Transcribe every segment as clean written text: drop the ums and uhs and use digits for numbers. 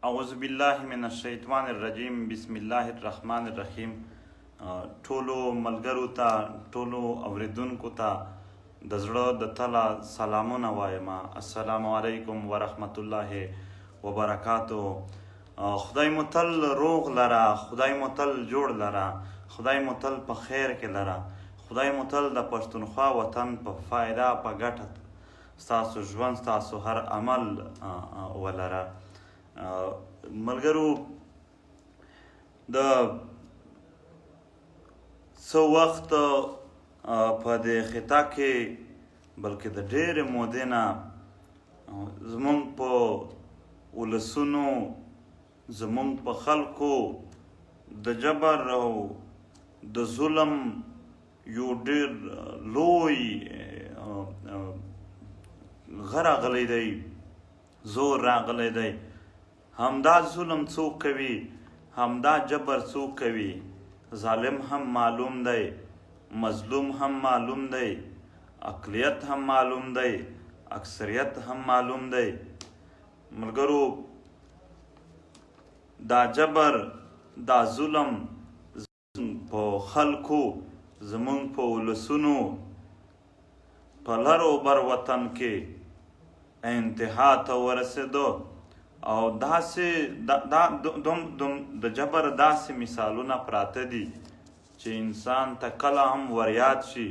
اعوذ بالله من الشیطان الرجیم بسم الله الرحمن الرحیم. ټولو ملګرو ته، ټولو اوریدونکو ته د زړه د تله سلامونه وایم. السلام علیکم ورحمت الله وبرکاتو. خدای مو تل روغ لره، خدای مو تل جوړ لره، خدای مو تل په خیر کې لره، خدای مو تل د پښتونخوا وطن په فایده په ګټه ستاسو ژوند ستاسو هر عمل ولره. ملګرو، د څه وخت په دې خطا کې، بلکې د ډېرې مودې نه زمونږ په ولسونو، زمونږ په خلکو د جبر او د ظلم یو ډېر لوی غر راغلی دی، زور راغلی دی. همدا ظلم څوک کوي؟ همدا جبر څوک کوي؟ ظالم هم معلوم دی، مظلوم هم معلوم دی، اقلیت هم معلوم دی، اکثریت هم معلوم دی. ملګرو، دا جبر دا ظلم په خلکو، زمونږ په ولسونو، په لر او بر وطن کې انتها ته ورسېدو او داسې دا دوم دوم د جبر داسې مثالونه پراته دي چې انسان ته کله هم وریاد شي،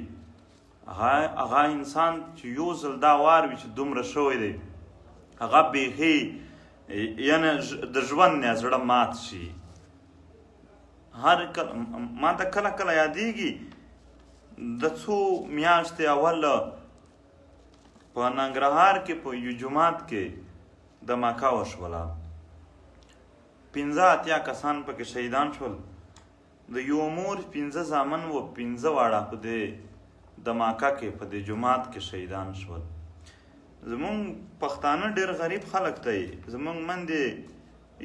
هغه انسان چې یو ځل دا وار وي چې دومره شوی دی، هغه بیخي یعنی د ژوند نه زړه مات شي. هر کله ما ته کله کله یادېږي، د څو میاشتې اول په ننګرهار کې په یو جومات کې دماکه وشوله، 85 کسان پکې شهیدان شول. د یو مور 5 زامن و، 5 واړه په دې دماکه کې په دې جومات کې شهیدان شول. زمونږ پښتانه ډېر غریب خلک دی، زمونږ مندې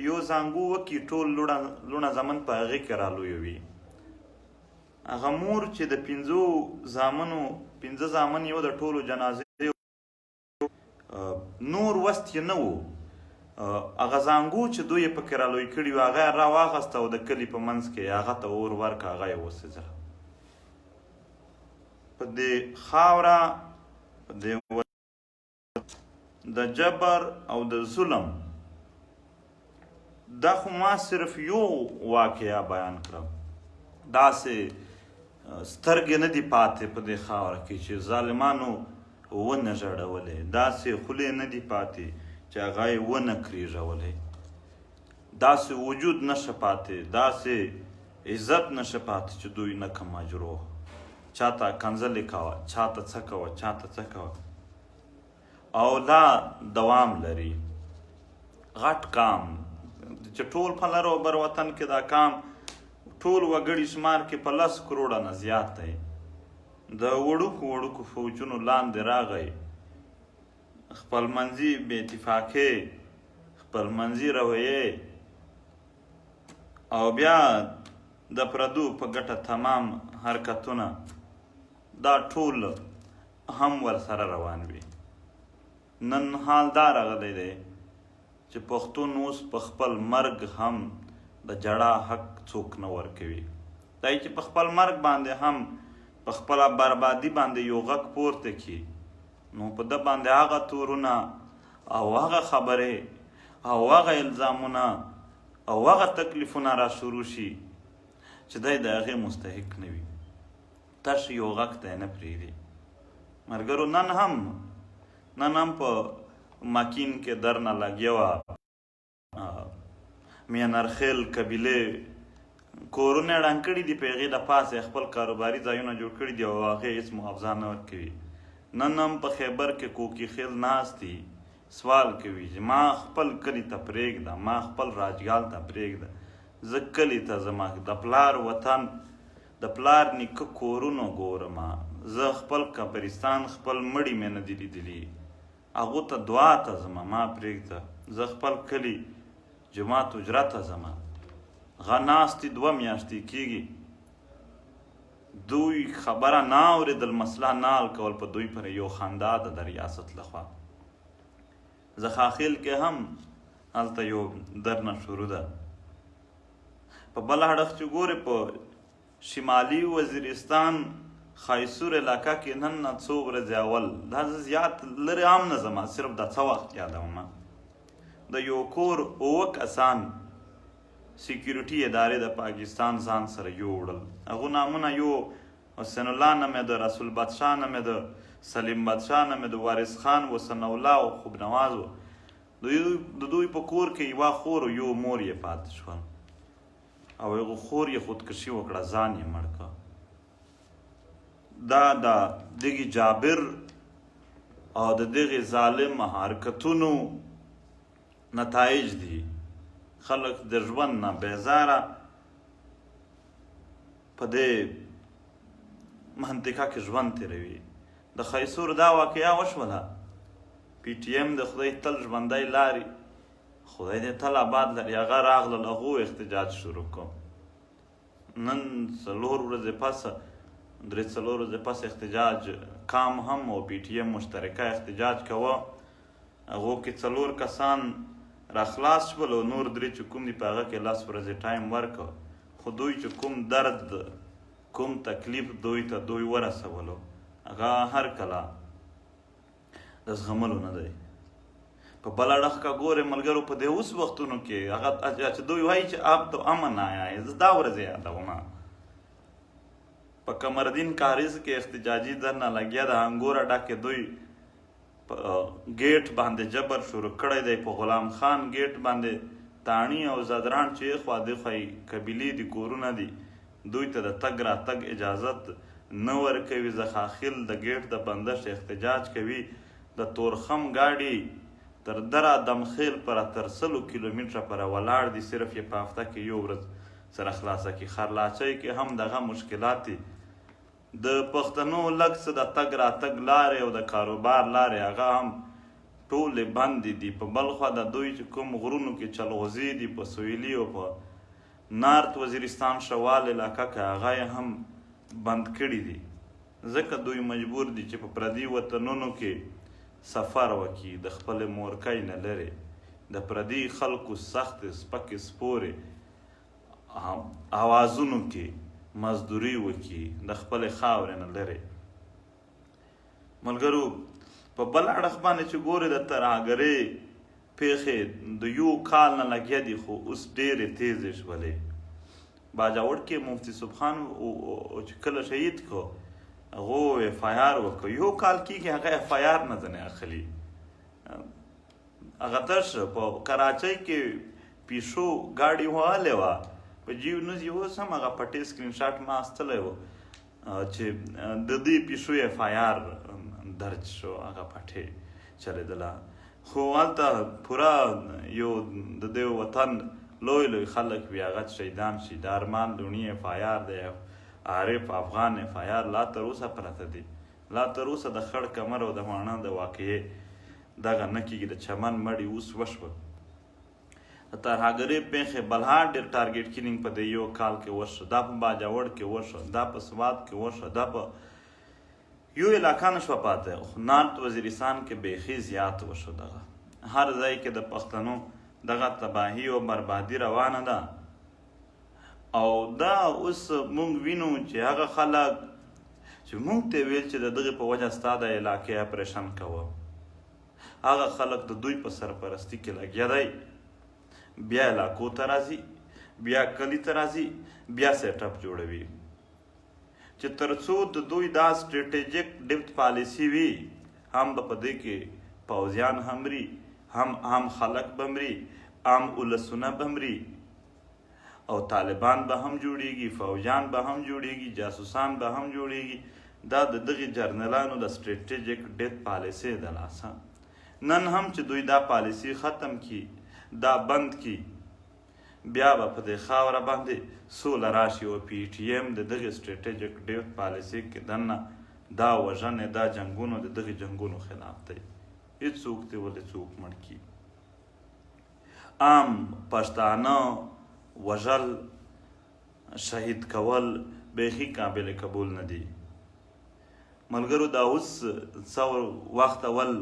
یو زانګو وکي ټول لوڼه زامن په هغې کې رالویوي. هغه مور چې د 5 زامنو، 5 زامن یو د ټولو جنازې نور وست یې نه وو، هغه زانګو چې دوی یې پکې رالوی کړي وو هغه یې راواخسته او د کلي په منځ کې هغه ته اور ورکړه، هغه یې وسوځله. په دې خاوره، په دې د جبر او د ظلم دا خو ما صرف یو واقعه بیان کړم. داسې سترګې نه دي پاتې په دې خاوره کې چې ظالمانو ونه ژړولې، داسې خولې نه دي پاتې چې هغه یې ونه کریږولې، داسې وجود نشه پاتې، داسې عزت نشه پاتې چې دوی نه کوم مجروح، چاته کنځلې کوه، چاته څه کوه، چاته څه کوه، او لا دوام لري. غټ کام چې ټول په لر او بر وطن کې دا کام ټول وګړي شمار کې په 10 کروړه نه زیات دی، د وړوکو وړوکو فوجونو لاندې راغی، خپلمنځي بې اتفاقې، خپلمنځي رویې، او بیا د پردو په ګټه تمام حرکتونه، دا ټول هم ورسره روان وي. نن حال دا راغلی دی چې پښتون اوس په خپل مرګ هم د جړا حق څوک نه ورکوي. دی چې په خپل مرګ باندې هم په خپله بربادي باندې یو غږ پورته کړي، نو په ده باندې هغه تورونه او هغه خبرې او هغه الزامونه او هغه تکلیفونه را شروع شي چې دی د هغې مستحق نه وي. تش یو غږ ته نه پرېږدي. ملګرو، نن هم په مکین کې درنه لګیا وه، میانرخیل قبیلې کورونه ړنګ کړي دي، په هغې د پاسه یې خپل کاروباري ځایونه جوړ کړي دي او هغې هېڅ معاوضه نه ورکوي. نن هم په خیبر کې کوکي خیل ناست دي، سوال کوي چې ما خپل کلي ته پرېږده، ما خپل راجګال ته پرېږده، زه کلي ته ځم، د پلار وطن، د پلار نیکه کورونو ګورم، زه خپل قبرستان، خپل مړي مې نه دي لیدلي، هغو ته دعا ته ځم، ما پرېږده، زه خپل کلي جومات حجره ته ځم. هغه ناستې 2 میاشتې کېږي، دوی خبره نه اورېدل، مسله نه حل کول، په دوی پر یو خندا ده د ریاست لخوا. زخاخیل کې هم هلته یو درنه شروع ده. په بل اړخ چې ګورې، په شمالي وزیرستان خایسور علاقه کې نن نه څو ورځې اول، دا زه زیات لرې هم نه ځم، صرف دا څه وخت یادوم، د یو کور اووه کسان سیکیورټي ادارې د پاکستان ځان سره یوړل. هغو نامونه یو حسین الله نومېده، رسول بادشاه نومېده، سلیم بادشاه نومېده، وارث خان و، ثناالله او خوب نواز و. د دوی په کور کې یوه خور او یو مور یې پاتې شول او هغه خور یې خودکشي وکړه، ځان یې مړ کړ. دا د دغه جابر او د دغه ظالم حرکتونو نتایج دي. خلک د ژوند نه بیزاره په دې منطقه کې ژوند تېروي. د خیسور دا واقعه وشوله. پي ټي ایم د خدای تل ژوندی لاري، خدای دې تل آباد لري. هغه راغلل، هغو احتجاج شروع کړ. نن څلور ورځې پس، درې څلور ورځې پس احتجاج کام هم او پي ټي ایم مشترکه احتجاج کوه. هغو کې څلور کسان را خلاص شول او نور درې چې کوم دي، په هغه کې 10 ورځې ټایم ورکړ. خو دوی چې کوم درد، کوم تکلیف دوی ته دوی ورسولو، هغه هر کله د زغملو نه دی. په بل اړخ که ګورې ملګرو، په دې اوس وختونو کې هغه چې دوی وایي چې اب تو امن آیا ہے، زه دا ورځې یادوم، په قمردین کاریز کې احتجاجي درنه لګیا ده. انګور اډه کې دوی په ګیټ باندې جبر شروع کړی دی. په غلام خان ګیټ باندې تاڼي او زدران چې اخوا دخوا یې قبیلې دي، کورونه دي، دوی ته د تګ راتګ اجازت نه ورکوي. زخاخیل د ګیټ د بندش احتجاج کوي. د تورخم ګاډي تر دره دمخیل پر تر 100 کیلومتره پر ولاړ دي، صرف یې په هفته کې یو ورځ سره خلاصه کی. خرلاچۍ کې هم دغه مشکلات دي. د پښتنو لږ څه د تګ راتګ لارې او د کاروبار لارې هغه هم ټولې بندې دي. په بلخوا د دوی چې کوم غرونو کې چلغوزې دي، په سویلي او په نارت وزیرستان شوال علاقه کې، هغه یې هم بند کړي دي، ځکه دوی مجبور دي چې په پردي وطنونو کې سفر وکړي، د خپلې مورکۍ نه لرې، د پردي خلکو سختې سپکې سپورې اوازونو کې مزدوري وکړي، د خپلې خاورې نه لرې. ملګرو، په بل اړخ باندې چې ګورې، د ترهګرۍ پیښې د یو کال نه لګیا دي، خو اوس ډېرې تیزې شولې. باجوړ کې مفتي سبحان چې کله شهید کو، هغه اف آی آر وکړ. یو کال کېږي، هغه اف آی آر نه ځنې اخلي. هغه تش په کراچۍ کې پیشو ګاډي وهلې وه په جیو نیوز یې، اوس هم هغه پټې سکرین شاټ ما استلی و چې د دې پیشو اف آی آر درج شو. هغه پټې چلېدله، خو هلته پوره یو د دې وطن لوی لوی خلک وي، هغه شهیدان شي. د ارمان لوڼي اف آی آر، د عارف افغان اف آی آر لا تر اوسه پرته دي. لا تر اوسه د خړ کمر او د واڼه د واقعې دغه نه کېږي. د چمن مړي اوس وشول. د ترهګرۍ پېښې بلها ډېر ټارګټ کلینګ په دې یو کال کې وشو. دا په باجوړ کې وشو، دا په سوات کې وشو، دا په یو علاقه نه شوه پاتې، خو نارت وزیرستان کې بیخي زیات وشو. دغه هر ځای کې د پښتنو دغه تباهي او بربادي روانه ده. او دا اوس مونږ وینو چې هغه خلک چې مونږ ته ویل چې د دغه په وجه ستا د علاقې اپریشن کوه، هغه خلک د دوی په سرپرستی کې لګیا دی. بیا علاقو ته راځي، بیا کلی ته راځي، بیا سیټ اپ جوړوي. چې ترڅو د دوی دا سټریټیجک ډیپت پالیسی وي، هم به په دې کې پوځیان هم مري، هم عام خلک به مري، عام ولسونه به مري او طالبان به هم جوړیږي، فوجان به هم جوړیږي، جاسوسان به هم جوړیږي. دا د دغه جرنلانو د سټریټیجک ډیت پالیسي د لاسه. نن هم چې دوی دا پالیسی ختم کی، دا بند کی، بیا به په دې خاوره باندې سوله راشي. او پي ټي ایم د دغه سټریټیجک ډیت پالیسي کې دننه دا وژنې، دا جنگونو، د دغه جنگونو خلاف دی. هیڅوک دی ولې څوک مړ کی؟ عام پښتانه وژل، شهید کول بیخي قابل قبول نه دي. ملګرو، دا اوس څو وخت اول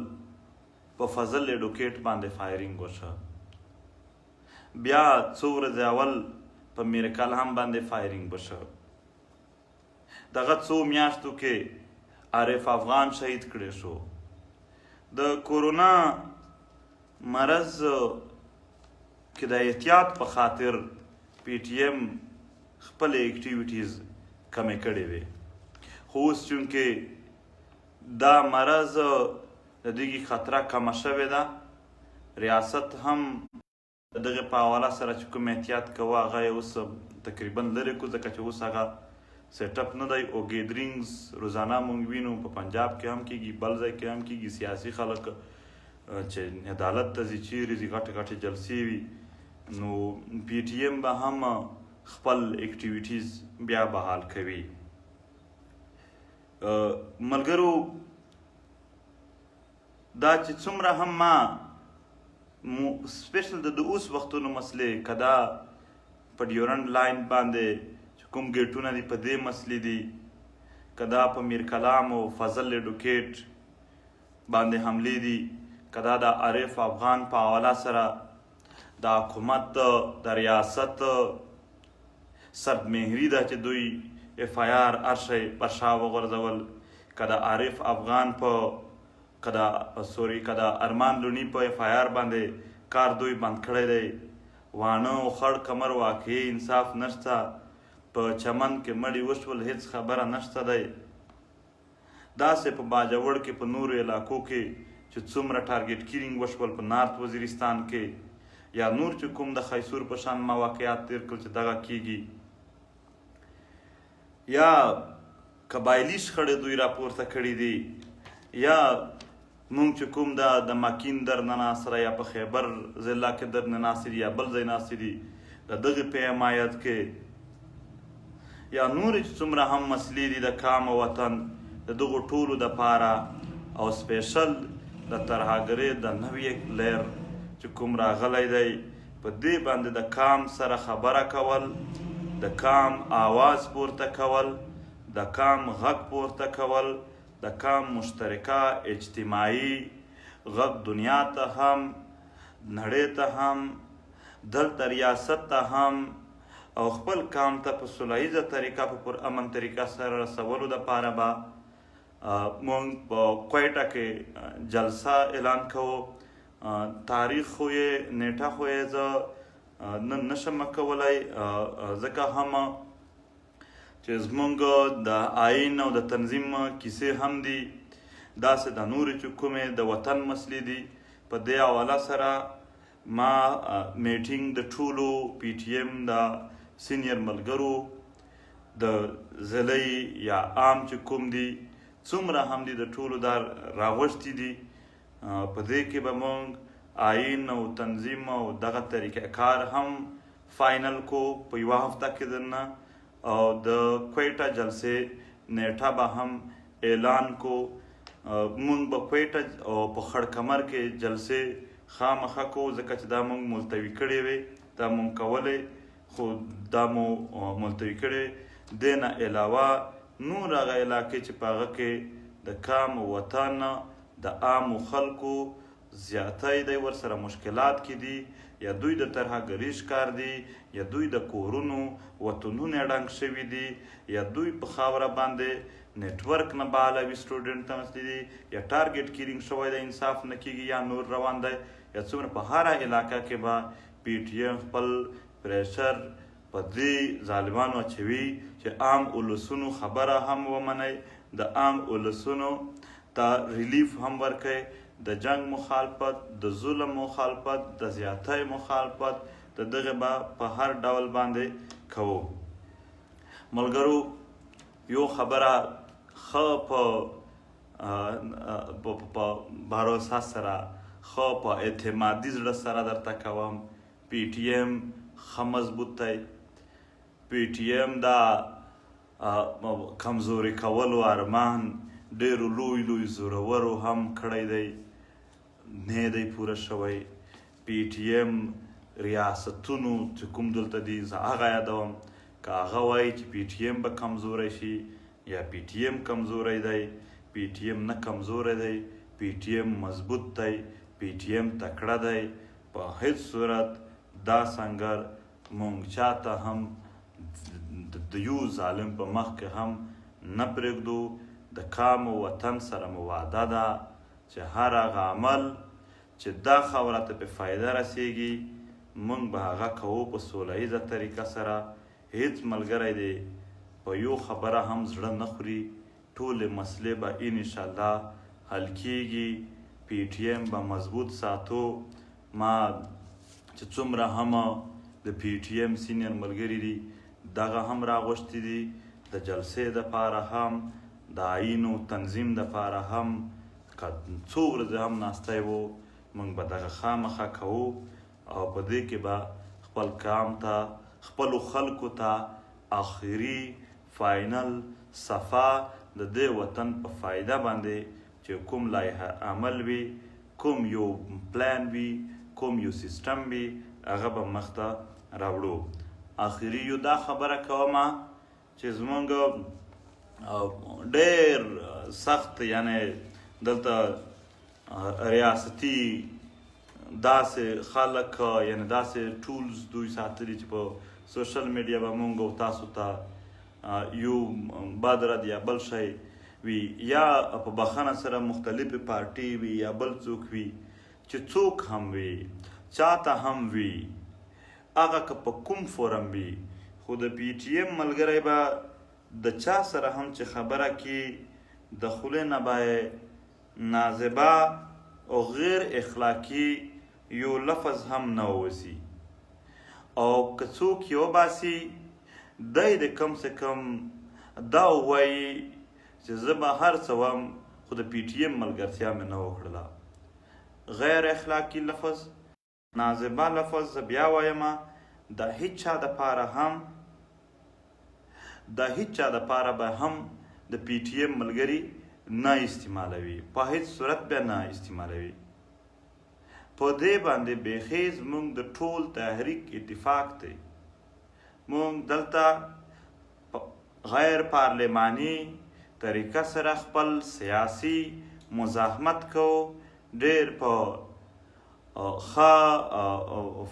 په فضل ایډوکیټ باندې فایرینګ وشو. بیا څو ورځې اول په میرکلهم باندې فایرینګ وشو. دغه څو میاشتو کې عارف افغان شهید کړی شو. د کورونا مرض کې د احتیاط په خاطر پي ټي ایم خپلې اکټیویټیز کمې کړې وې، خو اوس چونکې دا مرض د دغې خطره کمه شوې ده، ریاست هم د دغې په حواله سره چې کوم احتیاط کوه هغه یې اوس تقریبا لرې کړو، ځکه چې اوس هغه سیټ اپ نه دی. او ګیدرینګز روزانه مونږ وینو، په پنجاب کې هم کیږي، بل ځای کې هم کیږي. سیاسي خلک چې عدالت ته ځي، چیرې ځي، غټې غټې جلسې وي، نو پي ټي ایم به هم خپل اکټیویټیز بیا بحال کوي. ملګرو، دا چې څومره هم ما سپیشل د اوس وختونو مسلې، کدا په ډیورنډ لاین باندې چې کوم ګیټونه دي په دې مسلې دي، کدا په میر کلام او فضل ایډوکیټ باندې حملې دي، کدا د عارف افغان په حواله سره د حکومت د ریاست سرد مهری ده چې دوی اف آی آر ارشی پر شا وغورځول، که د عارف افغان په که د سوري که د ارمان لونی په اف آی آر باندې کار دوی بند کړی دی، وانه او خړ کمر واقعي انصاف نشته، په چمن کې مړي وشول هیڅ خبره نشته دی، داسې په باجوړ کې په نورو علاقو کې چې څومره ټارګټ کیلینګ وشول په نارت وزیرستان کې یا نور چې کوم د خیسور په شان ما واقعات تیر کړل چې دغه کیږي، یا قبایلی شخړې دوی راپورته کړې دي، یا مونږ چې کوم دا د مکین در نه ناست یا په خیبر ضلع کې در نه ناست دي یا بل ځای ناست دي د دغې په حمایت کې، یا نورې چې څومره هم مسلې دي د کام او وطن د دغو ټولو دپاره، او سپیشل د ترهګرۍ د نوې لیر چې کوم راغلی دی په دې باندې د کام سره خبره کول، د کام آواز پورته کول، د کام غږ پورته کول، د کام مشترکه اجتماعي غږ دنیا ته هم، نړۍ ته هم، دلته ریاست ته هم، او خپل کام ته په سوله ییزه طریقه په پر امن طریقه سره رسولو دپاره به مونږ په کویټه کې جلسه اعلان کوو. تاریخ خو یې نیټه خو یې زه نن نشم کولی، ځکه هم چې زمونږ د آئین او د تنظیم کیسې هم دي، داسې د نورې چې کومې د وطن مسلې دي په دې حواله سره ما میټینګ د ټولو پي ټي ایم د سینیر ملګرو د ضلعي یا عام چې کوم دي څومره هم دي د ټولو دا راغوښتي دي. په دې کې به مونږ آئین او تنظیم او دغه طریقه کار هم فاینل کو په یوه هفته کې دننه، او د کویټه جلسې نیټه به هم اعلان کو. مونږ به کویټه او په خړ کمر کې جلسې خامخا کو، ځکه چې دا مونږ ملتوي کړې وې، دا مونږ کولې خو دا مو ملتوي کړې. دې نه علاوه نور هغه علاقې چې په هغه کې د کام او وطن د عامو خلکو زیاتی دی ورسره مشکلات کې دي، یا دوی د ترهګرۍ ښکار دي، یا دوی د کورونو وطنونه ړنګ شوي دي، یا دوی په خاوره باندې نتورک نه بحالوي سټوډنټ ته مسلې دي، یا ټارګټ کیلینګ شوی دی انصاف نه کیږي، یا نور روان دی، یا څومره په هره علاقه کې به پي ټي ایم خپل پریشر په دې ظالمانو اچوي چې عام ولسونو خبره هم ومنئ، د عام ولسونو ته ریلیف هم ورکړئ، د جنگ مخالفت، د ظلم مخالفت، د زیاتی مخالفت د دغه به په هر ډول باندې کوو. ملګرو، یو خبره ښه په باروسه سره، ښه په اعتمادي زړه سره درته کوم، پي ټي ایم ښه مضبوط دی. پي ټي ایم دا کمزوري کولو ارمان ډېرو لوی لوی زورورو هم کړی دی، نه دی پوره شوی. پي ټي ایم ریاستونو چې کوم دلته دي زه هغه یادوم، که هغه وایي چې پي ټي ایم به کمزوری شي یا پي ټي ایم کمزوری دی، پي ټي ایم نه کمزوری دی، پي ټي ایم مضبوط دی، پي ټي ایم تکړه دی. په هیڅ صورت دا سنګر مونږ چاته هم د يو ظالم په مخ کې هم نه پرېږدو. د قام او وطن سره مو وعده ده چې هر هغه عمل چې دا خاوره ته په فایده رسیږي مونږ به هغه کوو په سوله ییزه طریقه سره. هیڅ ملګری دې په یو خبره هم زړه نه خوري، ټولې مسلې به ان شاءالله حل کیږي. پي ټي ایم به مضبوط ساتو. ما چې څومره هم د پي ټي ایم سینیر ملګري دي دغه هم راغوښتي دي، د جلسې دپاره هم، د آئین او تنظیم دپاره هم، که څو ورځې هم ناستی وو موږ به دغه خامخا کوو او په دې کې به خپل قام ته، خپلو خلکو ته اخري فاینل صفا د دې وطن په فایده باندې چې کوم لایحه عمل وي، کوم یو پلان وي، کوم یو سیستم وي، هغه به مخته راوړو. اخري یو دا خبره کوم چې زمونږ ډېر سخت یعنی دلته ریاستي داسې خلک یعنی داسې ټولز دوی ساتلي چې په سوشل میډیا به مونږ او تاسو ته یو بد رد یا بل شی وي، یا په بخښنه سره مختلفې پارټي وي یا بل څوک وي، چې څوک هم وي، چاته هم وي، هغه که په کوم فورم وي، خو د پي ټي ایم ملګری به د چا سره هم چې خبره کی د خولې نه به یې نازبه او غیر اخلاقي یو لفظ هم نه ووځي، او که څوک یې وباسي دی د کم سه کم دا ووایي چې زه به هر څه وم خو د پي ټي ایم ملګرتیا مې نه وکړله. غیر اخلاقي لفظ، نازبه لفظ، زه بیا وایم د هیچا د پاره هم، د هیچا د پاره به هم د پي ټي ایم ملګري نه استعمالوي، په هیڅ صورت به نه استعمالوي. په دې باندې بیخي زموږ د ټول تحریک اتفاق دی. موږ دلته غیر پارلماني طریقه سره خپل سیاسي مزاحمت کوو، ډیر په ښه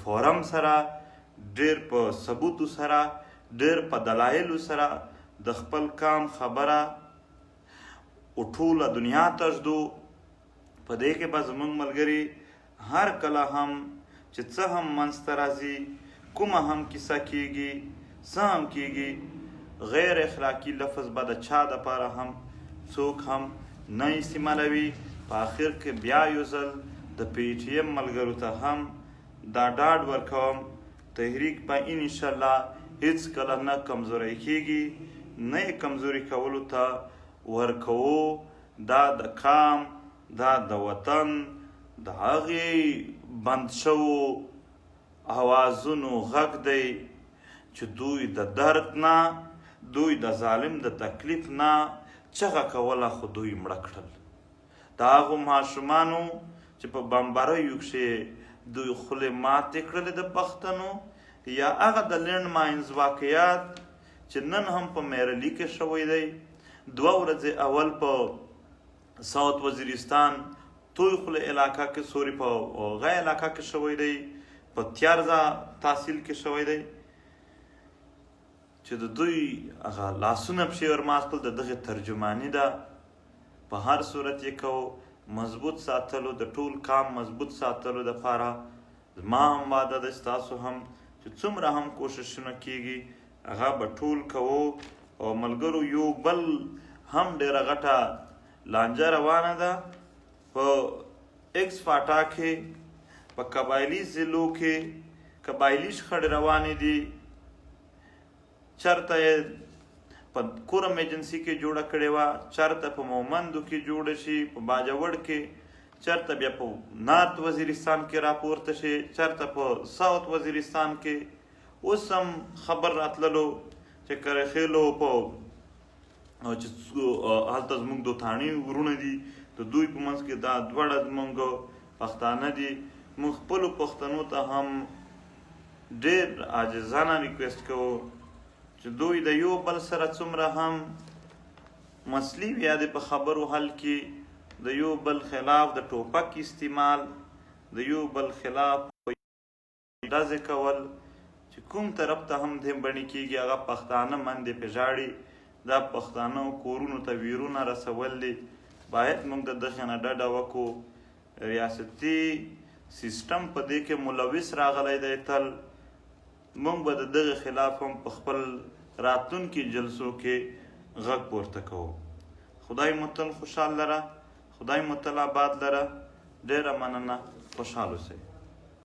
فورم سره، ډیر په ثبوتو سره، ډیر په دلایلو سره د خپل کام خبره او ټوله دنیا ته ږدو. په دې کې به زموږ ملګري هر کله هم چې څه هم منځته راځي، کومه هم کیسه کیږي، څه هم کیږي، غیر اخلاقي لفظ به د چا دپاره هم څوک هم نه استعمالوي. په اخر کې بیا یو ځل د پي ټي ایم ملګرو ته هم دا ډاډ ورکوم، تحریک به انشاءالله هیڅکله نه کمزوری کیږي، نه یې کمزوري کولو ته ورکوو. دا د قام، دا د وطن د هغې بند شوو اوازونو غږ دی چې دوی د درد نه، دوی د ظالم د تکلیف نه چغه کوله، خو دوی مړه کړل. د هغو ماشومانو چې په بمباریو کښې دوی خولې ماتې کړلې د پښتنو، یا هغه د لینډ ماینز واقعیات چې نن هم په میرلي کې شوی دی. 2 ورځې اول په ساوت وزیرستان توی خوله علاقه کې، سوري په غه علاقه کې شوی دی، په تیارزا تحصیل کې شوی دی، چې د دوی هغه لاسونه پښې ورمات کړل. د دغې ترجماني ده. په هر صورت یې کوو مضبوط ساتلو، د ټول قام مضبوط ساتلو دپاره زما هم وعده ده، ستاسو هم چې څومره هم کوششونه کیږي هغه به ټول کوو. او ملګرو یو بل هم ډېره غټه لانجه روانه ده په ایکس فاټا کې، په قبایلي ضلعو کې قبایلي شخړې روانې دي. چرته یې په کورم ایجنسي کې جوړه کړې وه، چرته په مومندو کې جوړه شي، په باجوړ کې، چرته بیا په نارت وزیرستان کې راپورته شي، چرته په ساوت وزیرستان کې. اوس هم خبر راتللو چې کرخیلو په چې هلته زموږ دوتاڼي وروڼه دي، د دوی په منځ کې دا دواړه زموږ پښتانه دي. موږ خپلو پښتنو ته هم ډېر عاجزانه ریکویسټ کوو چې دوی د یو بل سره څومره هم مسلې وي یا د په خبرو حل کې د یو بل خلاف د ټوپک استعمال، د یو بل خلاف ډزې کول، چې کوم طرف ته هم دې بڼې کېږي هغه پښتانه مندې پې ژاړي. دا پښتانه کورونو ته ویرونه رسول دي. باید موږ د دغې نه ډډه وکړو. ریاستي سیستم په دې کې ملوث راغلی دی تل. موږ به د دغه خلاف هم په خپل راتلونکي جلسو کې غږ پورته کوو. خدای مو تل خوشحال لره، خدای مو تل آباد لره. ډېره مننه، خوشحال اوسئ.